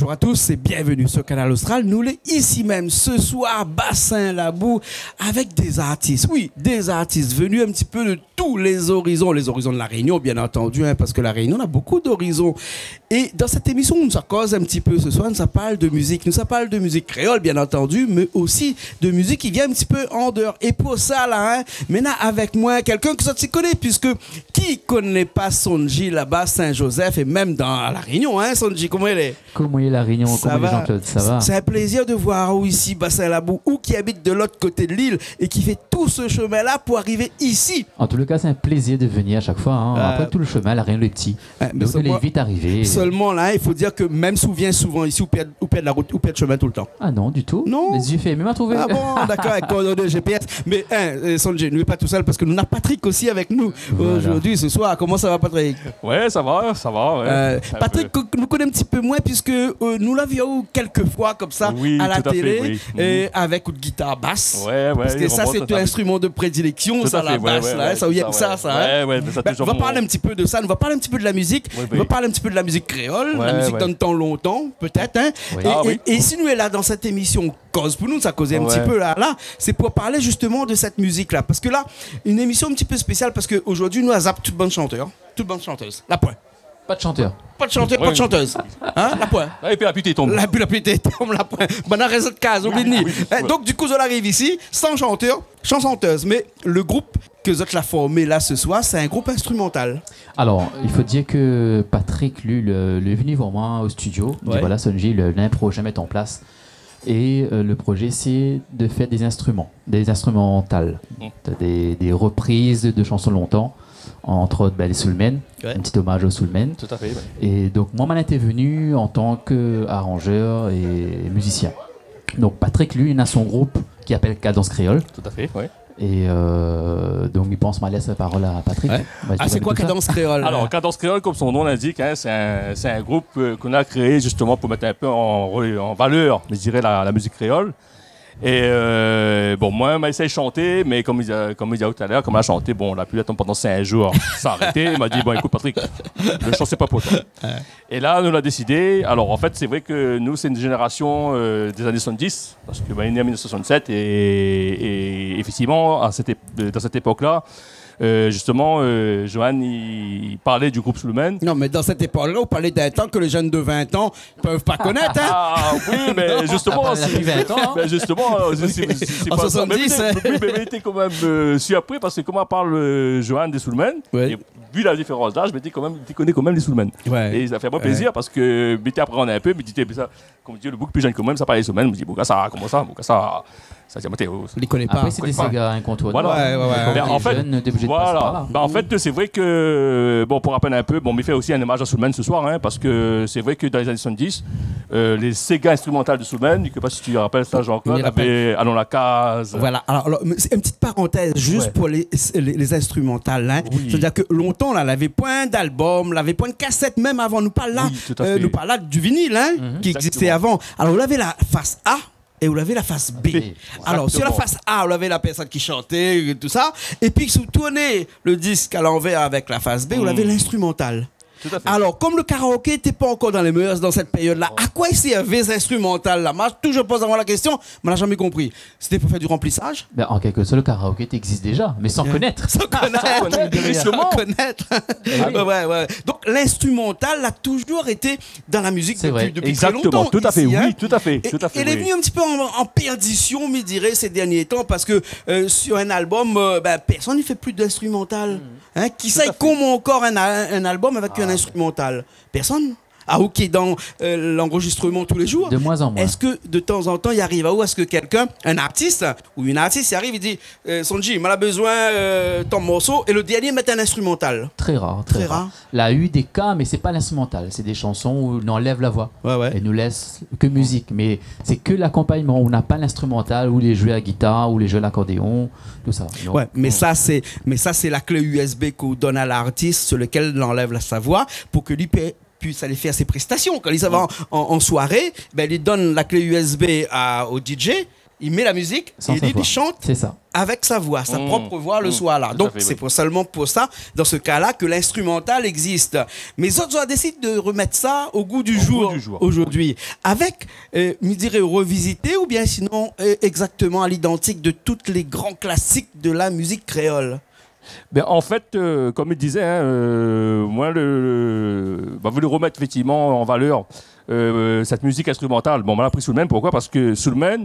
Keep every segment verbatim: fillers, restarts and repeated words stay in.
Bonjour à tous et bienvenue sur Kanal Austral. Nou lé isi mèm se soir, Bassin Labou, avec des artistes. Oui, des artistes venus un petit peu de tous les horizons. Les horizons de La Réunion, bien entendu, hein, parce que La Réunion a beaucoup d'horizons. Et dans cette émission, nou sa koz un petit peu ce soir, nou sa parl de musique. Nou sa parl de musique créole, bien entendu, mais aussi de musique qui vient un petit peu en dehors. Et pour ça, là, hein, mi néna avec moi quelqu'un ke zot i koné, puisque qui connaît pas Son'J laba Saint-Joseph et même dans La Réunion, hein, Son'J, koman i lé ? Koman i lé La Réunion, koman i lé Jean-Claude, ça va ? C'est un plaisir de voir aou isi, Bassin Labou, ou qui habite de l'autre côté de l'île et qui fait tout ce chemin-là pour arriver ici. En tous les cas, c'est un plaisir de venir à chaque fois, hein. Euh, après tout le chemin, La Réunion lé pti. Ouais, mais donc, seulement, il est vite arrivé. Seulement là, il faut dire que même si ou vien souvent ici, ou pèrd, ou pèrd la route, ou pèrd chemin tout le temps. Ah non, du tout. Non ? Les yeux fermés, m'a trouvé. Ah bon, d'accord, avec coordonnées G P S. Mais, hein, euh, Son'J, nou lé pa tou sèl parce que nou néna Patrick aussi avec nous aujourd'hui, ce soir. Voilà. Comment ça va, Patrick ? Ouais, ça va, ça va, ouais. Euh, Patrick, nou koné un petit peu moins puisque, euh, nou la vi quelques fois comme ça à la télé, euh, avec une guitare basse. Oui, tout à fait, oui. Mhm. Parce que ça, c'est ton instrument de prédilection, ça, la basse, là, hein, ça, ou yèm sa, hein. Tout à fait, ouais, ouais, ouais. Tout à fait, ouais, ouais, mais ça, ben, toujours nou va parl un petit peu de ça, nou va parl un petit peu de la musique, nou va parl un petit peu de la musique créole, la musique d'un temps longtemps, peut-être, hein. Oui, oui. Ah oui. Et, et, et si nou lé la dans cette émission, Koz pou nou, sa koz un petit peu la, la, c'est pour parler justement de cette musique-là. Parce que là, une émission un petit peu spéciale, parce que aujourd'hui, nou la zap tout bann chanteur, tout bann chanteuse. La poin. Pas de chanteur. Pas de chanteur, pas de chanteuse. Hein, la poin. Ah, et puis la pluie tombe. La, la pluie tombe, la poin. Bann la rézon de kaz, oubli. Oui, oui, oui. Hein, donc, du coup, zot i ariv isi, sans chanteur, sans chanteuse. Mais le groupe ke zot la formé la ce soir, c'est un groupe instrumental. Alors, il faut dire que Patrick, lui, le, le est venu voir moi au studio. Il dit, voilà, Son'J, le, néna un projet à mettre en place. Et, euh, le projet, c'est de faire des instruments, des instrumentales, des, des reprises de chansons longtemps, entre autres, ben, les Soulmen, un petit hommage aux Soulmen. Tout à fait, ouais. Et donc, moi, ma intervenu en tant qu'arrangeur et musicien. Donc, Patrick, lui, il a son groupe qui appelle Cadence Créole. Tout à fait, ouais. Et, euh, donc, mi pans ma lès la parol à Patrick. Ouais. Ah, c'est quoi Cadence Créole ? Alors, Cadence Créole, comme son nom l'indique, hein, c'est un, c'est un groupe, euh, qu'on a créé justement pour mettre un peu en re-, en valeur, je dirais, la, la musique créole. Et, euh, bon, moi, ma éséy shanté, mais comme mi di, comme mi di tout à l'heure, comme ma la shanté, bon, la pluie la tonm pandan cinq jours, sa la arété. Ma di, bon, écoute, Patrick, le chant, c'est pas pour toi. Ouais. É la, nou la désidé, alor, an fèt, sé vré ke nou, sé in zénérasion, euh, dé zané soixante-dix, parske, ben, li lé né an mil nèf san soixante-sept, é, é éfèktivman, a sèt ép-, dan sèt épok-la, euh, zistoman, euh, Johan, li, li parl di group Soulmen. Non, mé dan sèt épok-la, ou parl d'in tan ke lé jenn de vin an i pé pa konèt, in. Ah, oui, mé zistoman, mé zistoman, euh, sé, sé, sé pa sa. An soixante-dix, mé, in. Mé, mé, mé li té kanmèm, euh, sirpri, parske koman i parl, euh, Johan de Soulmen, é vu la diférans d'az, mé li té kanmèm, li té koné kanmèm lé Soulmen. Ouais. É sa fé amoin plézir parske, mé té aprann in pé, mé li té, sa, konm di, le boug pli jenn ke moin, sa parl Soulmen, mi di, boug sa, koman sa, boug sa, sa di amoin, té, oh, li koné pa. Apré, sé dé séga inkontournab. Voilà. Ouais, ouais, ouais. Mé an fèt, lé oblizé de pasé par la. Ben, an fèt, sé vré ke, bon, pou rapèl in pé, bon, mi fé osi in omaz a Soulmen se soir, in, parske sé vré ke dan lé zané soixante-dix, euh, lé séga instrumental de Soulmen, mi koné pa si ou rapèl sa, Jean-Claude, mi rapèl. Lavé Alon la kaz. Voilà. Alor, alor, mé sé in ti parantèz, zis pou lé, lé, lé instrumental, in. Oui. Sétadir ke lontan, la, lavé poin d'albom, lavé poin d'kasèt, mèm avan, nou parl la, oui, tout à fait, euh, nou parl la du vinil, in, ki égzisté avan. Exactement. Alor, ou lavé la fas A é ou lavé la fas B. B. Alor, si la fas A, ou lavé la pèrsone ki shanté, tousa, épi si ou tourné le disk a lanvèr avèk la fas B, ou lavé linstrumantal. Tout à fait. Alor, konm le karaoké té pa ankor dan lé mœurs dan sèt périod-la, a koi i sèrv lé instrumental la ? Moin la touzour poz amoin la késtion, mé moin la zamé konpri. Sété pou fé du ranplisaz ? Ben, an kèlk sort, le karaoké té égzis déza, mé san konèt. San konèt. San konèt, zistoman. San konèt. Eh oui. Ouais, ouais, ouais. Donk, linstrumantal la touzour été dan la mizik dopi, dopi trè lontan isi, in. C'est vrai, exactement. Tout à fait, oui, tout à fait, tout à fait, oui. É, é lé vni in ti pé an, an pèrdision, mi diré, sé dernié tan, parske, euh, sur un album, euh, ben, pèrsone i fé pli d'instrumental. Mm. In, kisa i konm ankor in, in album avèk in instrumental ? Pèrsone. Ah, ou ki lé dan, euh, l'enregistrement tous les jours. De moins en moins. Èske de tan zan tan, i ariv aou, èske kèlkin, in artis ou in artis, i ariv, i di, euh, Son'J, moin la bezoin, euh, tan morso, é le dernié, mèt in instrumental ? Très rare, très rare. Très rare. La u dé ka, mé sé pa l'instrumental, sé dé shanson ou nou anlèv la voi. Ouais, ouais. É nou lès ke mizik, mé sé ke l'akompagnman, ou na pa l'instrumental, ou lé zouèr gitar, ou lé zouèr lakordéon, tousa. Donk, ouais, mé sa, sé, mé sa, sé la klé U S B k'ou donn a l'artis, sur lekèl li anlèv la, sa voi, pou ke li pé-, puisse aller faire ses prestations. Kan li sava an, an, an soiré, ben, li donn la klé U S B a, au D J, I mèt la mizik é li, li shant avèk sa voi, sa prop voi le soir la. San savoir. Mm. Tout à fait, oui. Donk sé pou, sèlman pou sa, dan se ka la, ke l'instrumental i égzis. Mé zot, zot la désid de remèt sa o gou du jour zordi. Au goût du jour, oui. Avèk, euh, mi diré, revizité oubien sinon, euh, égzaktoman a l'idantik de tout lé gran klasik de la mizik kréol. Ben, an fèt, euh, konm mi dizé, in, euh, moin, le, le, ben, voulu remèt éfèktivman an valèr, euh, sèt mizik instrumental. Bon, moin la pri Soulmen, poukoi ? Parske Soulmen,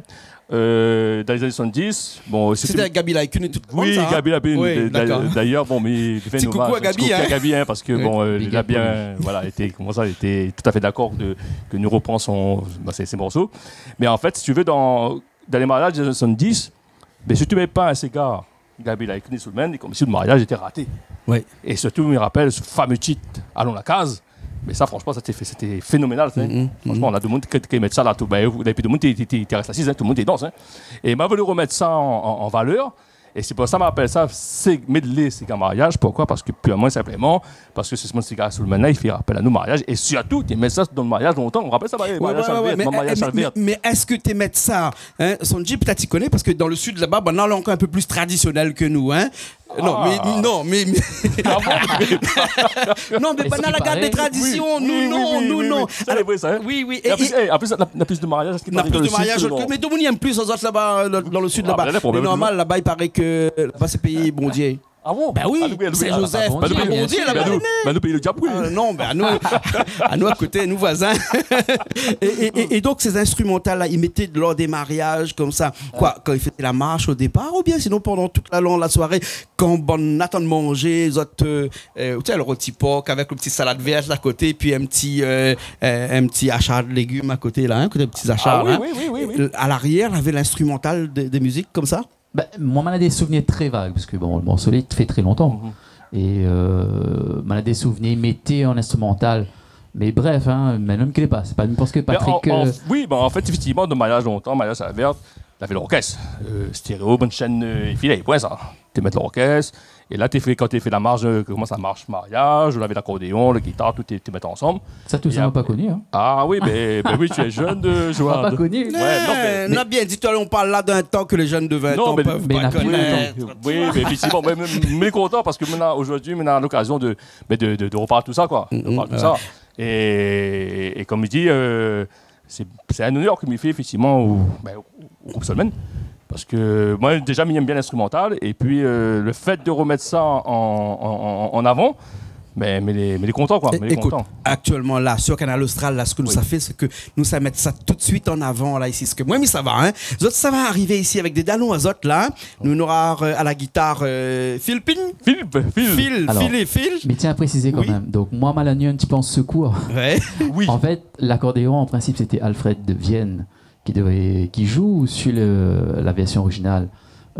euh, dan lé zané soixante-dix, bon, sété... Sété avèk Gaby Laï-Kun é tout le monde, sa, in ? Oui, Gaby Laï-Kun, d'ayèr, bon, mé li fé in omaz, in ti koukou a Gaby, in, parske, bon, euh, li la bien, voilà, été, koman sa, été tout à fait dakor de, ke nou repran son, ben, sé, sé morso. Mé an fèt, si ou vé, dan, dan lé mariaz dé zané soixante-dix, mé si ou mèt pa in séga Gaby Laï-Kun é Soulmen, lé konm si le mariaz lété raté. Oui. É sirtou, mi rapèl se fameux tit, Alon la kaz. Mé sa, fransheman, sa té fé, sété fénoménal, sa. Mm, mm, mm. Fransheman, na demoun ki, ki mèt sa la, tout, ben, épi demoun té, té, té, té rès asiz, in, tout le moun té i dans, in. É moin la voulu remèt sa an, an, an valèr. É sé pou sa mi apèl sa, sé medley séga mariaz. Poukoi ? Parske, purman é sinpleman, parske sé mon séga Soulmen la, i fé rapèl anou mariaz. É sirtou, té mèt sa dan le mariaz lontan. Ou rapèl sa, mariaz Chalvert, mariaz Chalvert. Ouais, ouais, ouais, mé, mé, mé èske té mèt sa, in, Son'J, pétèt i koné, parske dan le sud laba, ben, la, lé ankor in pé pli tradisionèl ke nou, in. Non, mé, non, mé, mé... Ah bon ? Non, mé... Èske pa la gard lé tradision, nou, non, nou, non. Sa lé vré, sa, in. Oui, oui, é, é an plis, é, an plis, na, na plis de mariaz, parske... Na plis de mariaz ke, mé tout le moun i èm plis azot laba, dan, dan le sud laba. Ah, ben, la, problèm, lé normal, laba, i paré ke laba, sé péi Bondié. Ah bon ? Ben oui, Saint-Joseph, péi Bondié laba. Ah, ben, nou, ben, nou, ben, nou péi le diab, oui. Ah, non, ben, anou, anou a koté, nou voizin. É, é, é, é donk, sé instrumental la, i mèt lor dé mariaz konmsa. Koi, kan i fé la marsh o dépar, oubien sinon pandan tout la, la, la soiré, kan bann la atann manzé, zot, euh, euh, ou té, le roti por avèk le ti salad vèrt a koté, épi in ti, euh, euh, in ti ashar de légim a koté la, in, koté ti ashar la, in. Ah oui, oui, oui, oui, oui. É, euh, a l'arièr, lavé l'instrumental de, de mizik konmsa ? Ben, moin, moin na dé souvnir trè vag, parske, bon, le morso, li fé trè lontan. Mhm. É, euh, moin na dé souvnir, mèt an instrumental. Mé bref, in, mé non, mi koné pa. Sé pa, mi pans ke Patrick, ben, an, an, euh, oui, ben, an fèt, éfèktivman, dan mariaz lontan, mariaz Chalvert, lavé lorkès. Euh, stéréo, bann shèn, euh, i filé, poin sa. Té mèt lorkès. É la, té fé, kan té fé la marsh, euh, koman sa, marsh mariaz, ou lavé lakordéon, le gitar, tout té, té mèt ansanm. Sa, tout sa, moin la pa koni, in. Ah oui, ben, ben oui, tu es jeune, euh, Johan. Moin la pa koni. Ouais, non, mé, mé... Non, bien di, talèr, on parle là d'un temps que les jeunes de vingt ans peuvent pas connaître. Non, mé, mé na pi lontan. Oui, mé éfèktivman, mé, mé, mé kontan parske moin la, zordi, moin na lokazion de, mé de, de, de reparl tout sa, koi. De reparl tout sa. É, é konm mi di, euh, sé, sé in onèr ke mi fé éfèktivman o, ben, o group Soulmen. Parske moin, déza, mi èm bien l'instrumental. Épi, euh, le fèt de remèt sa an, an, an, an avan, mé, mé lé, mé lé kontan, koi. Mé lé kontan. É, ékout, aktièlman la, sur Kanal Austral la, sak nou sa fé, sé ke nou sa mèt sa tout de suit an avan la, isi. Parske moin, mi sava, in. Zot sava arivé isi avèk dé dalon azot la. Nou nora, euh, a la gitar, euh, Phil Pin. Philippe, Phil. Phil, Phil é Phil. Alors, mi tien a présizé kan mèm. Oui. Donk, moin, moin la ni in ti pé an sekour. Ouais. Oui. An fèt, lakordéon, an prinsip, sété Alfred de Vienne ki devé, ki zoué sur le, la vèrsion orizinal,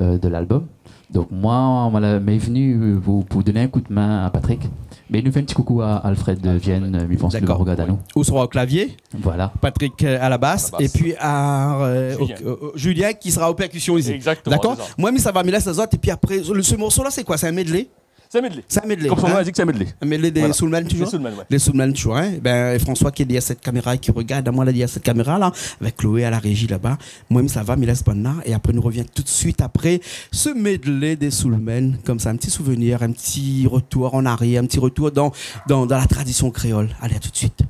euh, de l'album. Donk, moin, moin la, mi lé vni pou, pou donn in kou d'min a Patrick. Mé nou fé in ti koukou a Alfred de Vienne, euh, mi pans ke li rogard anou. Dakor. Ou sera o klavié. Voilà. Patrick, euh, a la bas. A la bas. Épi a, euh, Julien. O, o, Julien ki sera o pèrkision isi. Exactement, sé sa. Dakor ? Moin, mi sava, mi lès azot. Épi apré, le, se morso la, sé koi ? Sé in medley ? Sé in medley. Sé in medley, in ? Konm son nom l'indik, sé in medley. Voilà. In medley dé Soulmen, toujour ? Dé Soulmen, ouais. Dé Soulmen, toujour, in ? Ben, François ki lé dèrièr sèt kaméra é ki rogard amoin la, dèrièr sèt kaméra la, avèk Chloé a la réji laba. Moin, mi sava, mi lès bann la. É apré, nou revien tout de suit apré se medley dé Soulmen. Konmsa, in ti souvnir, in ti retour an arièr, in ti retour dan, dan, dan la tradision kréol. Alé, a tout de suit.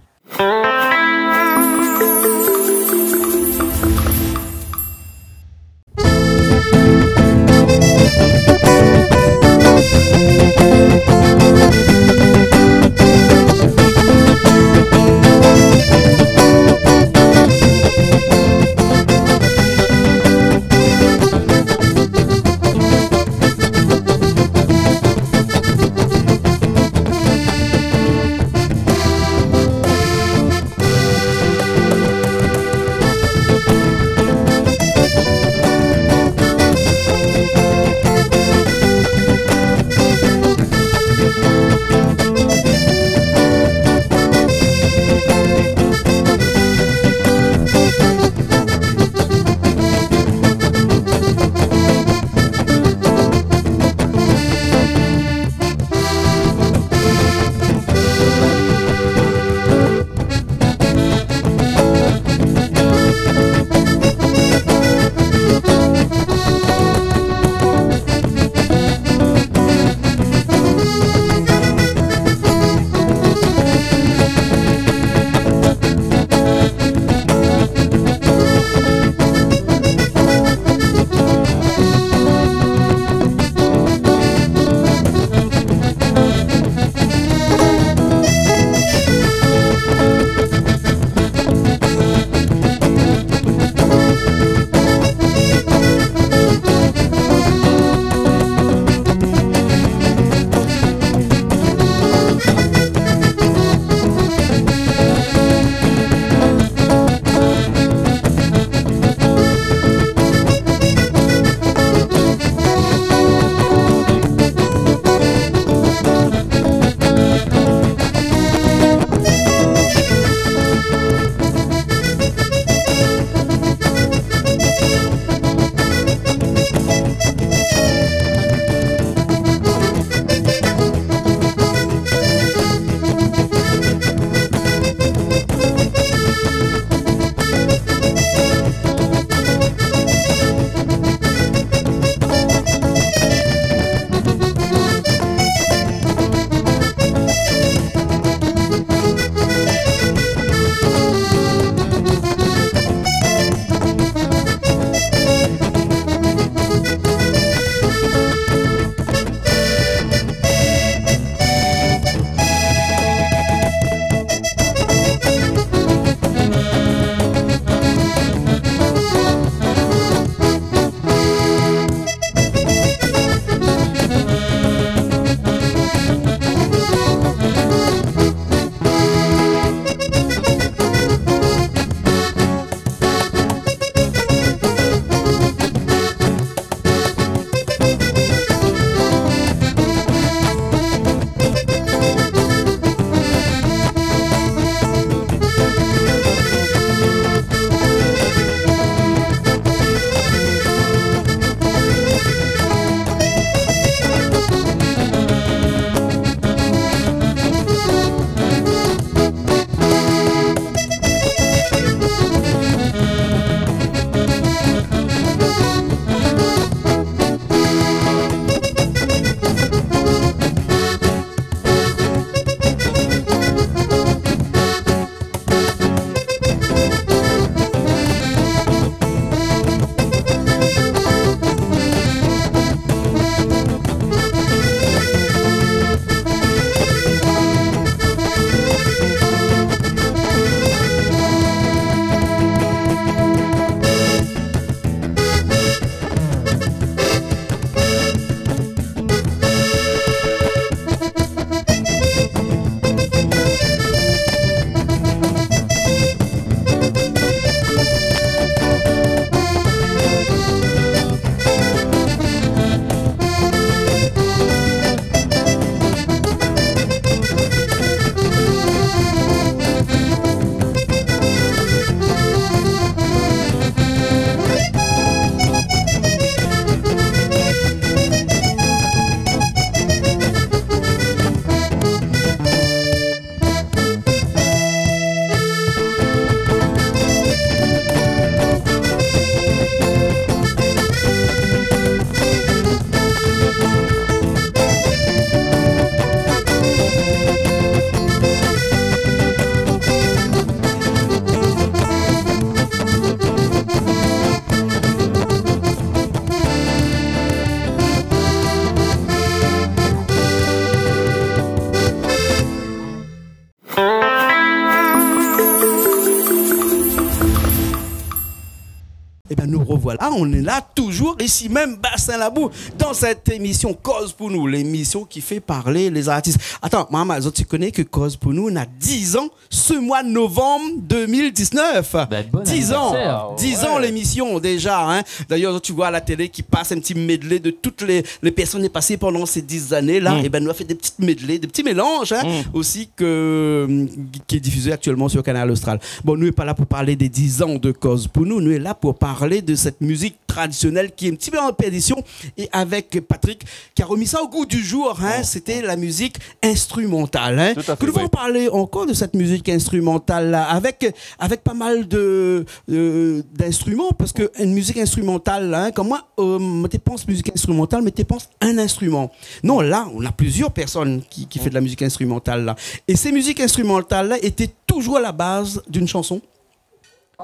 On est là, toujours ici même, Bassin Labou, dans cette émission Koz pou nou, l'émission qui fait parler les artistes. Atann, momon, zot i koné ke Koz pou nou na dizan ce mois de novembre deux mille dix-neuf. Ben, bon anniversaire. Dizan. Dizan, ouais, l'émission déjà, hein. D'ailleurs, tu vois à la télé qui passe un petit medley de toutes les, les personnes passées pendant ces dix années-là. Mm. Et ben, nou la fé des petits medley, des petits mélanges, hein, mm, aussi que, qui est diffusé actuellement sur Kanal Austral. Bon, nou lé pa la pou parl dé dizan de Koz pou nou, nou lé la pou parl de cette musique traditionnelle qui est un petit peu en perdition. Et avec Patrick, qui a remis ça au goût du jour, hein, mm, c'était la musique instrumentale, hein. Tout à fait, oui. Ke nou va parl ankor de cette musique instrumentale-là, avec, avec pas mal de, euh, d'instruments, parce que une musique instrumentale, hein, comme moi, euh, mi té pans musique instrumentale, mi té pans un instrument. Non, là, on a plusieurs personnes qui, qui fait de la musique instrumentale, là. Et ces musiques instrumentales-là étaient toujours à la base d'une chanson.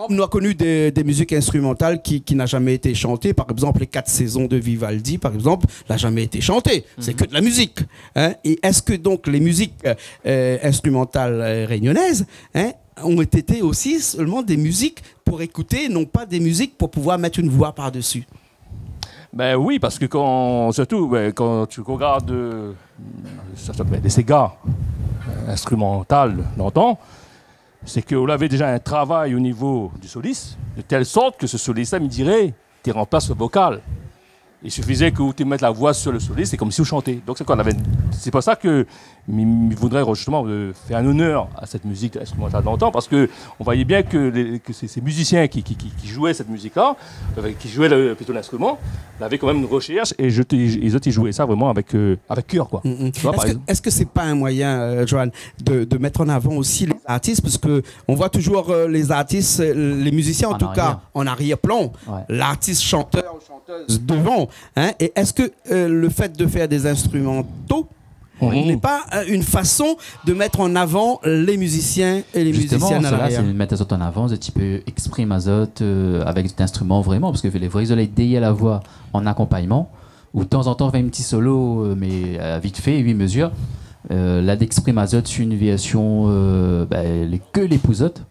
Nou la koni des, des musiques instrumentales qui, qui n'a jamais été chantées. Par exemple, les Quatre Saisons de Vivaldi, par exemple, n'a jamais été chantées. C'est que de la musique, hein. Et est-ce que donc les musiques, euh, euh, instrumentales, euh, réunionnaises, hein, ont été aussi seulement des musiques pour écouter, non pas des musiques pour pouvoir mettre une voix par-dessus ? Ben oui, parce que quand, surtout, ben, quand tu regardes, euh, ça s'appelait des ségas, euh, instrumentales d'antan, c'est que on avait déjà un travail au niveau du soliste, de telle sorte que ce soliste-là, mi diré, té ranplas le vocal. Il suffisait que ou té mèt la voix sur le soliste, c'est comme si ou chanté. Donc c'est quoi, on avait, c'est pour ça que mi, mi voudrais justement, euh, faire un honneur à cette musique instrumentale d'antan, parce que on voyait bien que les, que ces, ces musiciens qui, qui, qui, qui jouaient cette musique-là, euh, qui jouaient le, plutôt l'instrument, avaient quand même une recherche et je, ils, ils jouaient ça vraiment avec, euh, avec cœur, quoi. Mm, mm. Tu vois, par exemple. Est-ce que, est-ce que c'est pas un moyen, euh, Johan, de, de mettre en avant aussi les artistes, parce que on voit toujours, euh, les artistes, euh, les musiciens en tout cas, en arrière-plan. En arrière-plan. Ouais. L'artiste chanteur ou chanteuse devant, hein. Et est-ce que, euh, le fait de faire des instrumentaux, mhm, n'est pas, euh, une façon de mettre en avant les musiciens et les musiciennes à l'arrière ? Justement, sé la, sé mèt azot an avan, zot i pé éksprim azot, euh, avèk zot instriman vréman, parske lé vré, zot lé dèrièr la voi an akonpagnman, ou tanzantan fé in ti solo, euh, mé, euh, vit fé, uit mezir. Euh, la, d'éksprim azot su in vèrsion, euh, ba, lé, ke lé pou zot.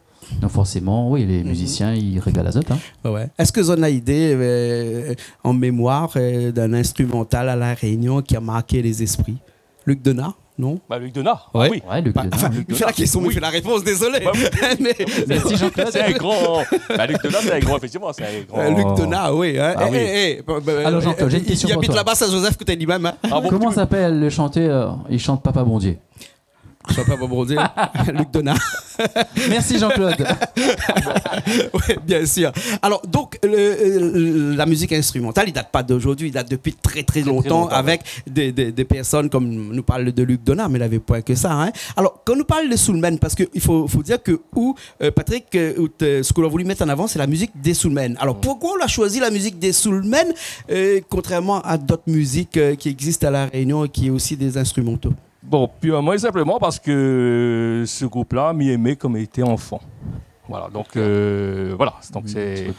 Donk forséman, oui, lé mizisien i régal azot, hein. Ouais, ouais. Èske zot na idé, euh, an mémoir, euh, d'in instrumantal à La Réunion ki la mark lé zéspri ? Luc Donat, non ? Ba, Luc Donat, ah oui. Ouais, Luc Donat. Ba, anfin, mi fé la késtion, mi fé la répons, dézolé. Ba oui. Mé... Mèrsi Jean-Claude. Sé in gran, ba, Luc Donat, sé in gran, éfèktivman, sé in gran. Euh, Luc Donat, oui, hein. Ah oui. Eh, eh, eh, ba, ba, alor, Jean-Claude, euh, j'ai une question pour toi. I abit laba, Saint-Joseph, koté li mèm, hein. Ah bon ? Comment s'appelle le chanteur, il chante Papa Bondié ? Chanteur Papa Bondié, Luc Donat. Mèrsi Jean-Claude. Ouais, bien sûr. Alors, donc, le, euh, la musique instrumentale, i dat pa d'aujourd'hui, i dat dopi très, très longtemps, très, très longtemps, ouais, avec des, des, des personnes comme, nou parl de Luc Donat, mé lavé poin ke sa, hein. Alors, kan nou parl de soul man, parske i fo, fo dir ke ou, euh, Patrick, euh, ou té, sak ou la voulu mèt an avan, sé la mizik dé soul man. Alors, pourquoi ou la shoizi la mizik dé soul man, euh, kontrèrman a d'ot mizik, euh, ki égzis a La Réunion é ki lé osi dé instrumentaux ? Bon, purman é sinpleman parske se group-la, mi èm koman mi té anfan. Voilà, donk, euh, voilà, donk sé,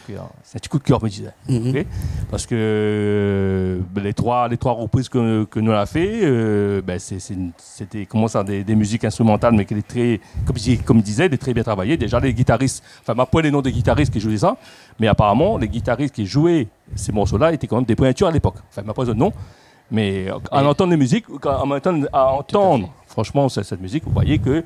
sé in ti kou d'kèr, mi dizé. Mhm. OK ? Parske, euh, lé troi, lé troi repriz ke, ke nou la fé, euh, bin, sé, sé in, sété, koman sa, dé, dé mizik instrumental, mé ki lé trè, kom mi di, kom mi dizé, lé trè bien travayé. Déza, lé gitaris, anfin, ma poin lé non dé gitaris ki zoué sa, mé aparaman, lé gitaris ki zoué sé morso-la lété kan mèm dé pointir a lépok. Anfin, ma poin zot non, mé, euh, an antann lé mizik, kan, an antann, a antann, fransman, sé, sèt mizik, ou voyé ke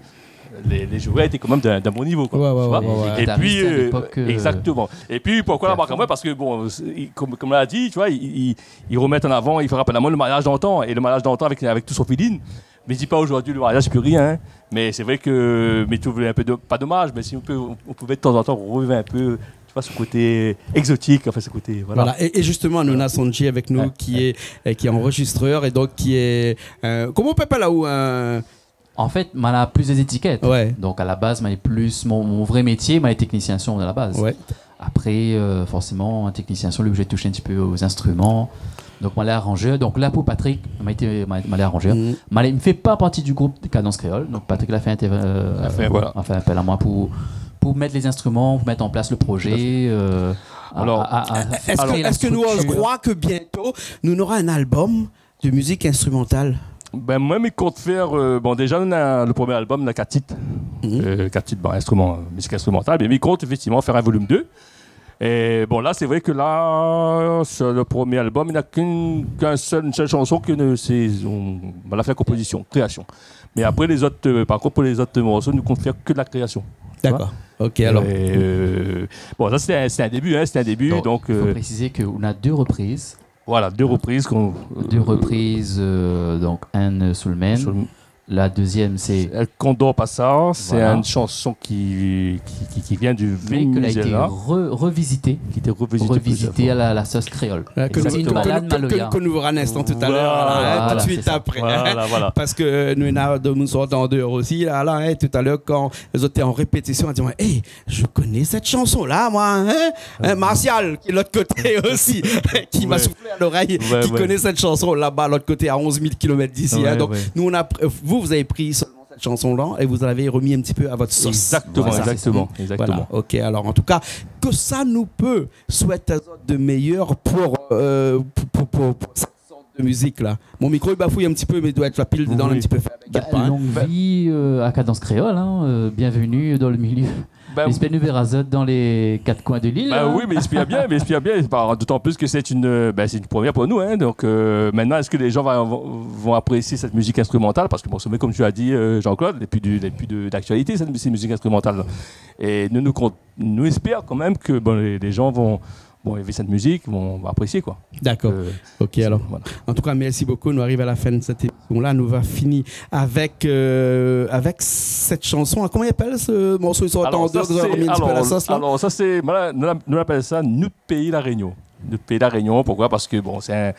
lé, lé zouèr lété kan mèm d'in, d'in bon nivo, koi. Ouais, ouais, ouais, ouais. Tu vois ? Lé gitaris a lépok, euh, égzaktoman. É pi, poukoi la mark amoin ? Parske, bon, sé, i, kom, kom la di, tu vois, i, i, i romèt an avan, i fé rapèl amoin le mariaz d'antan, é le mariaz d'antan avèk, avèk tout son feeling. Mi di pa zordi le mariaz sé pi rien, hein. Mé sé vré ke, mi trouv in pé do-, pa domaz, mé si on peut, on, on pouvait de temps en temps revivre un peu, tu vois, ce côté exotique, enfin, ce côté, voilà. Voilà. Et, et justement, nou néna Sanji avèk nou, ouais, ki lé, euh, ki lé anrezistrèr é donk ki lé, euh, koman i pé apèl aou, euh... En fait, ma na plizièr étikèt. Ouais. Donk, a la baz, ma lé plis, mon, mon vré métié, ma lé teknisien son a la baz. Ouais. Apré, euh, forséman, in teknisien son lé oblizé toush in ti pé o zinstriman. Donk, ma lé aranzèr. Donk la, pou Patrick, ma été, ma, ma lé aranzèr. Mhm. Ma lé, mi fé pa parti du group Kadans Kréol. Donk, Patrick la fé intér-, euh, la fé, voilà, anfin, apèl amoin pou, pou mèt lé zinstriman, pou mèt an plas le projé, euh, a, a, a, a kré la striktir. Tout à fait. Alors, èske, èske nou, on croit que bientôt, nou nora in album de mizik instrumental ? Bin, moin, mi kont fé, euh, bon, déza, nou na le promié album, na kat tit. Mhm. Euh, kat tit, bon, instriman, euh, mizik instrumental. Mé mi kont éfèktivman fé in volim dé. É bon, la, sé vré ke la, sur le premié album, néna k'in, k'in sèl, in sèl shanson ke nou, sé, nou, nou la fé konpozision, kréasion. Mé apré, lé zot, euh, par kont, pou lé zot morso, nou kont fé ke de la kréasion. Dakor. OK, alor. É, euh, bon, sa, sé in, sé in débi, in, sé in débi, donk, donk, fo euh, présiz ke nou na dé repriz. Voilà, dé repriz k'on, euh, dé repriz, euh, donk, inn, euh, Soulmen. Soul- La dézièm, sé El Condor Passar, sé in shanson ki, ki, ki, ki vien du Venezuela. Mé ke la été re-, revizité. Ki la été revizité plizièr foi. Revizité a la, la sos kréol. Voilà, ke nou, ke, ke, ke nou vwara in instan talèr, voilà, in, tout de suit apré, in. Voilà, voilà. Parske nou néna demoun sort an déor osi, la, la, in, talèr, kan zot té an répétision, la di, « Hey, je connais cette chanson-là, moi, hein ? » Hein, Martial, ki lé de l'ot koté osi, ki la souflé a l'orèy, ki koné sèt shanson laba, de l'ot koté, a onz mil kilomèt d'isi, in. Donk, nou, nou la pr-, vous, vous avez pris seulement cette chanson-là et vous l'avez remis un petit peu à votre sauce. Exactement, voilà, exactement, exactement. Voilà, OK, alor, an tou ka, ke sa nou pé souèt azot de méyèr pou, euh, pou, pou, pou, pou sèt sort de mizik la. Mon mikro i bafouy in ti pé, mé i doi èt la pil dedan, in ti pé fèb, inkièt pa, in. Long vi, euh, a Kadans Kréol, in, euh, bienvenue dans le milieu. Bin, mi éspèr nou vèra azot dan lé kat koin de l'il, in. Bin oui, mé mi éspèr bien, mi éspèr bien. Dotan plis ke sé in, euh, bin, sé in promièr pou nou, in. Donk, euh, mintnan, èske lé jan va, von, von aprésié sèt mizik instrimantal ? Parske bon, sé vré, kom ou la di, euh, Jean-Claude, lé pi de, lé pi de, d'aktialité, sèt, sèt mizik instrimantal la. É nou, nou kont, nou éspèr kan mèm ke, bon, lé, lé jan von, bon, èm sèt mizik, bon, va aprésié, koi. Dakor. Euh, OK, alor. Voilà. An tou ka, mèrsi bokou. Nou ariv a la fin de sèt émision-la. Nou va fini avèk, euh, avèk sèt shanson. Koman i apèl se morso i sort an déor, ke zot la romèt in ti pé a la sos, la ? Alor, sa, sé, alor, sa, sé, voilà, nou, nou apèl sa Nout péi La Rényon. Nout péi La Rényon, poukoi ? Parske, bon, sé in,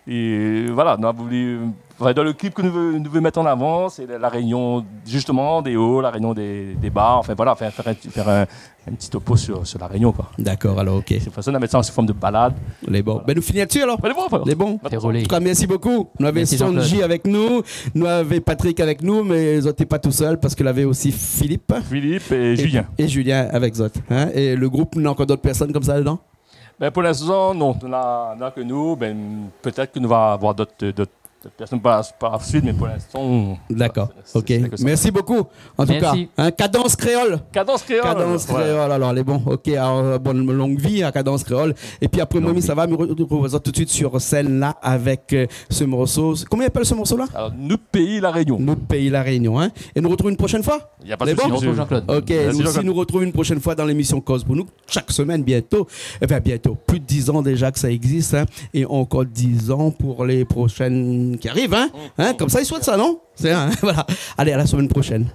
é, voilà, nou la voulu, anfin, dan le klip ke nou vé, nou vé mèt an avan, sé La, La Rényon, zistoman, dé o, La Rényon dé, dé ba, anfin, voilà, fé, fé in, fé in, in ti topo sur, sur La Rényon, koi. Dakor, alor, OK. Sé pou sa nou la mèt sa sou form de balad. Lé bon. Voilà. Bin, nou fini la-dsi, alor. Lé bon, voilà. Lé bon. Fé roulé. An tou ka, mèrsi bokou. Nou lavé Sanji avèk nou, nou lavé Patrick avèk nou, mé zot té pa tousèl parske lavé osi Philippe. Philippe é Julien. É Julien avèk zot, in. É le group, néna ankor d'ot pèrsone konmsa dedan ? Bin, pou l'instan, non. Nou néna, nou néna ke nou. Bin, pétèt ke nou va avoir d'ot, d'ot Pèrsone pa, pa la suit, mé pou l'instan, voilà, sé, sé, sé ke sa. Dakor. OK. Mèrsi bokou. An tou ka, in, Kadans Kréol. Kadans Kréol. Kadans Kréol, alor, lé bon. OK, alor, bon, long vi a Kadans Kréol. Épi apré, moin, mi sava, mi re-, retrouv azot tout de suit sur sèn la avèk, euh, se morso. Koman i apèl se morso-la ? Alor, Nout péi La Rényon. Nout péi La Rényon, in. É nou retrouv in proshèn foi ? Na pa de sousi, Jean-Claude. Lé bon ? OK, nou osi, nou retrouv in proshèn foi dan lémision Koz pou nou. Shak semèn, bientôt. Anfin, bientôt. Plis de diz an déza ke sa i égzis, in, é ankor diz an pou lé proshèn ki ariv, in. In, konmsa, i souèt sa, non ? Sé, in, voilà. Alé, a la semèn proshèn.